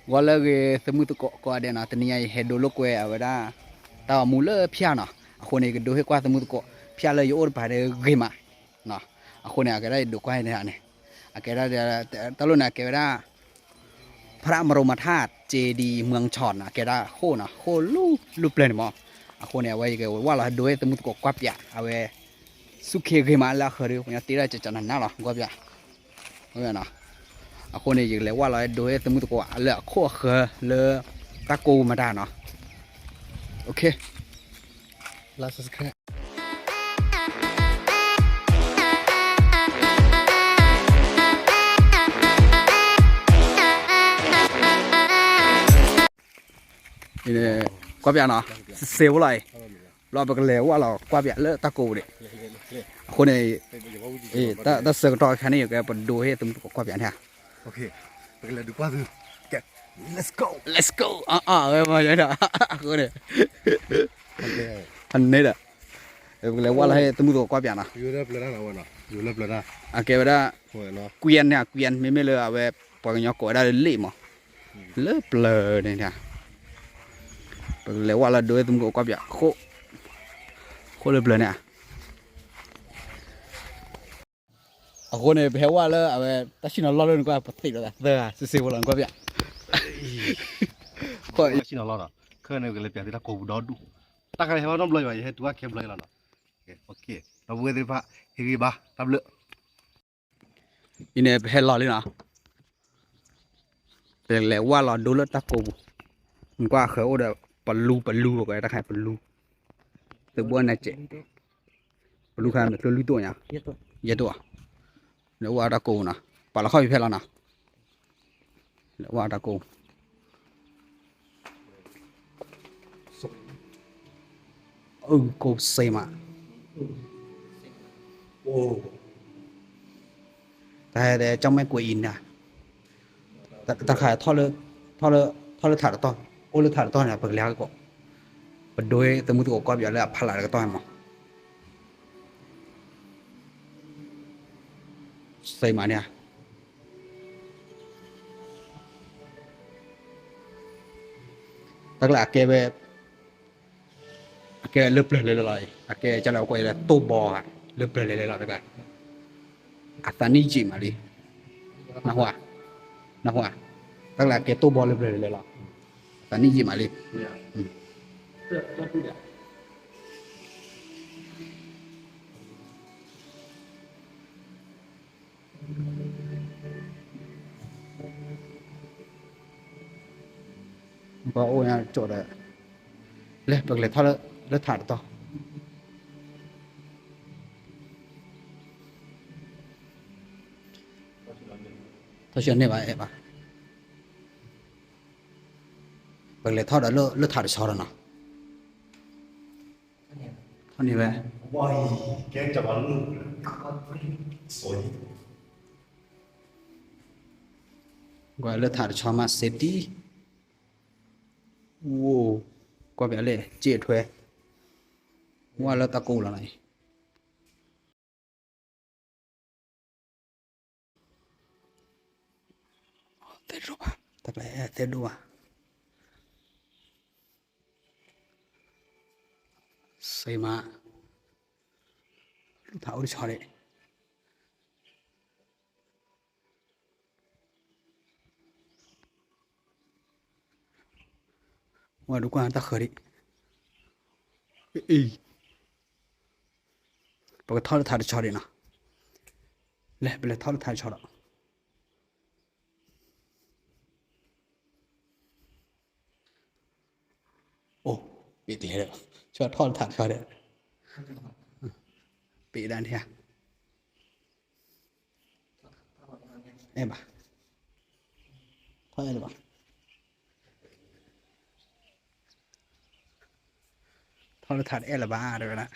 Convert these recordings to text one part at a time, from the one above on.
ဂီၤလၢအဂ့ၤ သမုၢ်သကိးကိးဂၤဒဲးနီၤ, တနံၤညါအံၤ ယဟဲဒိလီၤကွဲအဝဲဒၣ် တၢ်ဂီၤမူလၢဖၠၣ်နီၤ, အဃိန့ၣ် ယကဒိဟ့ၣ်ကွၢ်သမုၢ်သကိး ဖၠၣ်လၢယအိၣ်တပၤဒဲးဂ့ၤမးနီၤ, အဃိန့ၣ် အကဲဒၣ်ယဒိကွၢ်န့ၣ်န့ၣ်, အကဲဒၣ် တၢ်လိၣ်န့ၣ် အကဲဝဲဒၣ် พระบรมธาตุเจดีย์เมืองฉอดနီၤ, အကဲဒၣ်ဃိၣ်နီၤ, ဃိၣ်လူၢ်ပျၢၤန့ၣ်မး, အဃိန့ၣ် အဝဲယကဝၢ်လီၤဟဲဒိဟ့ၣ်သမုၢ်သကိးကွၢ်ပၠး အဝဲ ဆူၣ်ခ့ဂ့ၤမးလၢအဃၢၤဒီး ပှၤကညီတ့ဒၣ်ကကနၤနၤလီၤ ကွၢ်ပၠး အဃိန့ၣ် ယကလဲၤဝၢ်လီၤဟဲဒိဟ့ၣ်သမုၢ်သကိး လၢအခိၣ်အဃၢၤလၢ တၢ်ကိးပူၤမတၤနီၤ, OK, like subscribe ကွၢ်ပၠးနီၤ, စ့ဖိလီၤအံၤ, ဘျီပကလဲၤဝၢ်လီၤကွၢ်ပၠးလၢတၢ်ကိးပူၤန့ၣ်, အဃိန့ၣ် တၢ်ဆၢကတီၢ်ခဲန့ၣ် ယကပဒိဟ့ၣ်သမုၢ်သကိးကွၢ်ပၠးန့ၣ်ဧါ, အဝဲမၤဒီး အဃိန့ၣ် အန့ၣ်ဒီး ပကလဲၤဝၢ်လီၤဟ့ၣ်သမုၢ်သကိးကွၢ်ပၠးနီၤ, အကဲဝဲဒၣ် ကွံန့ၣ် ကွံ မ့မ့ၢ်လၢအဝဲ ပှၤကညီကိးဝဲဒၣ်လၢလ့ၣ်မး, လၢပျၢၤန့ၣ်, ပကလဲၤဝၢ်လီၤဒိဟ့ၣ်သမုၢ်သကိးကွၢ်ပၠး ဃိၣ်လၢပျၢၤန့ၣ်ဧါ, အဃိန့ၣ် ပဟဲဝၢ်လၢအဝဲ တၢ်ဆ့ၣ်နီၤလီၢ်လၢနကွၢ် ပသ့ၣ်ဒီးသၢဂၤ စ့ဖိလီၤ နကွၢ်ပၠး, တၢ်ဆ့ၣ်နီၤလီၢ်နီၤ, ခဲန့ၣ် ကလဲၤပၠးသုတၢ်ကိးပူၤဒီဒူၣ်, တၢ်ခါန့ၣ် ဟဲဝဲနီတဘျီဘၣ် ယဟဲတုၤဝဲခဲဘျီလီၤနီၤ, ဒီပုၢ်ဝဲၢ်သ့ၣ်တဖၣ် ဟ့ၣ်ဂံၢ်ဘါ တၢ်ဘျုး အံၤန့ၣ် ပဟဲလီၤလံနီၤ, ပလဲၤဝၢ်လီၤဒိလၢတၢ်ကိးပူၤ, နကွၢ်ဃၢၤအိၣ်ဒီး ပလူပလူ ပကတၢ်ခါပလူ, သုးဘိနဲၣ်စဲး, ပလူခါမ့ၢ်ကျိလွံၢ်တိၣ်ညါ, ယဲၢ်တိၣ်, လဲၤဝၢ်တၢ်ကိးပူၤနီၤ, ပာ်လီၤခီၣ်ဖဲလီၤနီၤ, လဲၤဝၢ်တၢ်ကိး အကိးစ့မး, တၢ်ဟဲတဲ ကၠီၣ်မဲၣ်ကွဲအံၤန့ၣ်, တၢ်ခါ ထီၣ်လၢထးတတီၢ်, အိၣ်လၢထးတတီၢ်န့ၣ် ပကလဲၤဟးကီး, ပဒိသမုၢ်သကိးကွၢ်ပၠးလၢအဖီလာ်တကတီၢ်န့ၣ်မး, စ့မးန့ၣ် တၢ်ကျါအကဲဝဲ, အကဲလၢပျၢၤလဲၤလဲၤလီၤ, အကဲကၢ်လၢအကွဲးလၢတိၢ်ဘီဧါ, လၢပျၢၤလဲၤလဲၤလီၤတၢ်ကျါ, အသးနံၣ်ယံာ်မးလံ, နၢ်ဟူဧါ, တၢ်ကျါအကဲတိၢ်ဘီလၢပျၢၤလဲၤလဲၤလီၤ, အသးနံၣ်ယံာ်မးလံ ပအိၣ်ညါကၠိဒီး, လဲၤပကလဲၤထီၣ်လၢထးတတီၢ်, ထီၣ်ဆံးန့ၢ်ဘၣ်အဲၣ်ဘၣ်, ပကလဲၤထီၣ်ဒီးလၢထးတဆီဒီးနီၤ, ထီၣ်န့ၢ်ဝဲ, ကွၢ်လၢထးတဆီမး safety, အိၣ်, ကွၢ်ပၠးလဲၣ် စ့အထွဲ, ဝဲလၢတၢ်ကိးလီၤနီၤအံၤ သဲဒိၣ်ဘၣ်, တၢ်ကျဲသဲဒိၣ်ဘၣ်, စ့မး, လူၢ်ထးအိၣ်တဆီဒံး, ဝဲဒုးကွၢ်တၢ်ဃၢၤဒံး, အံၤ, ပကထီၣ်လၢထးတဆီဒံးနီၤ, လဲၤပလဲၤထီၣ်လၢထးတဆီဒီး အိၣ်, ပ့ၤကျဲဒီး, ဆီၣ်ထီၣ်လၢထးတဆီဒီး, ပ့ၤဒၣ်န့ၣ်ဧါ, အဲၣ်ဘၣ်, ထီၣ်အဲၣ်လၢၤဘၣ်, ထီၣ်လၢထးတအဲၣ်လၢၤဘၣ် တဲဝဲဒၣ်,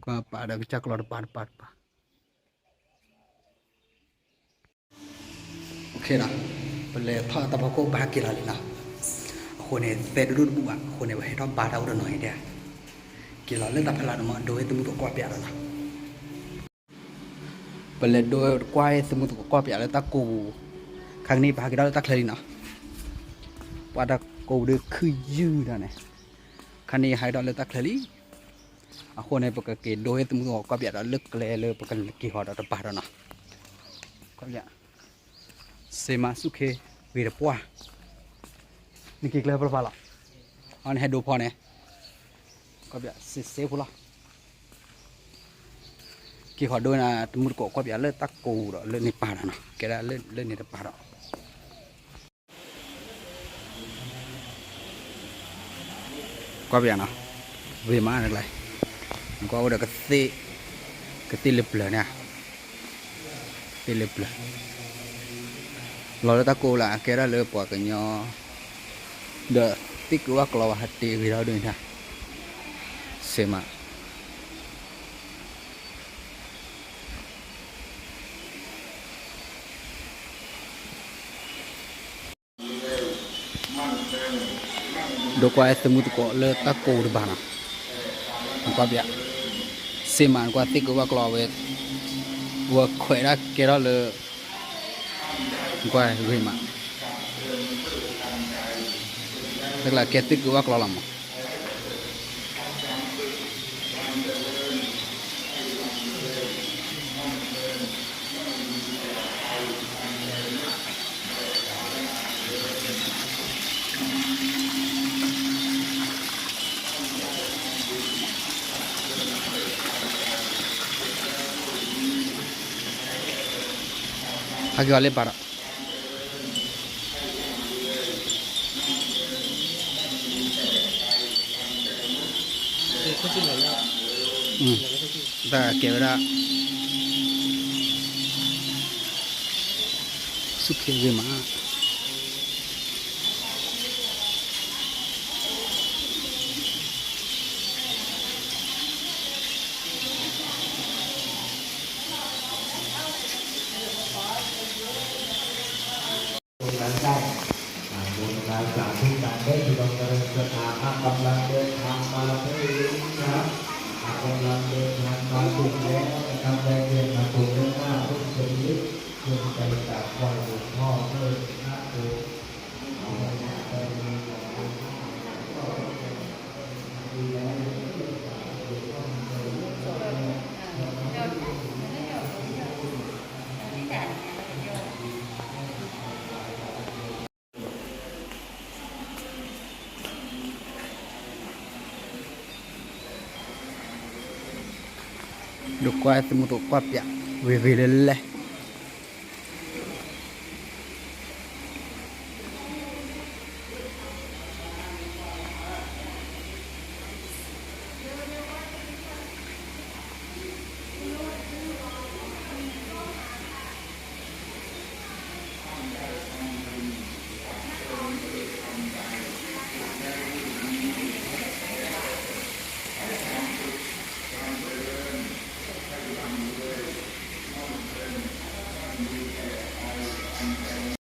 ကွၢ်ပာ်ဒီးကစၢ်ကျီတပၤတပၤတပၤ OK နီၤ, ပလဲၤထီၣ်တၢ်ဖီခိၣ်ဘါက့ၤလီၤလံနီၤ, အဃိန့ၣ် သဲဒိၣ်ဒိၣ်တဘူၣ်ဘၣ် အဃိန့ၣ် ပဟဲထီၣ်ဘါတၢ်အိၣ်တနီၤအံၤဒၣ်, က့ၤလီၤလၢတၢ်ဖီလာ်န့ၣ်မး ဒိဟ့ၣ်သမုၢ်သကိးကွၢ်ပၠးလီၤနီၤ. ပလဲၤဒိကွၢ်သုးမုၢ်သကိးကွၢ်ပၠးလၢတၢ်ကိၢ်ပူၤ, ခါကနံၣ်ပဟးက့ၤထီၣ်လၢတၢ်ချၢလံနီၤ, ပှၤတၢ်ကိၢ်ပူၤဒုးခုၣ်ယုၢ်ဒၣ်န့ၣ်, ခါန့ၣ်ဟးက့ၤထီၣ်လၢတၢ်ချၢလံ, အဃိန့ၣ် ပကက့ၤဒိသုးမုၢ်သကိးကွၢ်ပၠးဒီးလၢကျဲလၢပကက့ၤဟီဒီးတပၤဒီးနီၤ, ကွၢ်ပၠး, စ့မးဆူၣ်ခ့ဂ့ၤတပှၢ်, နက့ၤကျဲပလပၤလီၤ, အန့ၣ်ဟဲဒိဖီန့ၣ်, ကွၢ်ပၠးစ့စ့ဖိလီၤ. က့ၤဃီၤဒိနၤ သုးမုၢ်သကိးကွၢ်ပၠးလၢတၢ်ကိၢ်ဒီးလၢန့ၣ်ပၤဒီးနီၤ, ကဲဒၣ်လၢန့ၣ်တပၤဒီး, ကွၢ်ပၠးနီၤ, ဂ့ၤမးတကျါ, နကွၢ်အိၣ်ဒီးကသ့ၣ်, ကသ့ၣ်လၢပျၢၤန့ၣ်, သ့ၣ်လၢပျၢၤ, လီၤလၢတၢ်ကိၢ်လၢ အကဲဒၣ်လၢပှၤကညီ ဒီးသ့ၣ်ကဝၣ်ကျီဝဲဟးတ့ဂ့ၤထီၣ်ဒိန့ၣ်, စ့မး ဒိကွၢ်သုးမုၢ်သကိးလၢတၢ်ကိၢ်တဘၣ်နီၤ, နကွၢ်ပၠး, စ့မးနကွၢ်သ့ၣ်ကဝၣ်ကျီဝဲ, ဝဲခွဲးဒၣ်ကဲထီၣ်လၢ, နကွၢ်ဂ့ၤမး, တကျါကဲသ့ၣ်ကဝၣ်ကျီလီၤမး ဟဲက့ၤအီၤလၢပၤဒီး, တၢ်ကဲဝဲဒၣ်, ဆူၣ်ခ့ဂ့ၤမး บุญนะสาธุการเด้อพี่น้องเจริญศรัทธาอ่ะกำลังเดินทางมาถึงนะครับอ่ะกำลังเดินทางมาถึงแล้วนะครับได้เตรียมทำบุญล่วงหน้าเพิ่มเติมนิดนึงไปกราบไหว้หลวงพ่อเพิ่มนะครับผม ဒိကွၢ်သုးမုၢ်သကိးကွၢ်ပၠး, ဂ့ၤဂ့ၤလၢလဲၣ်,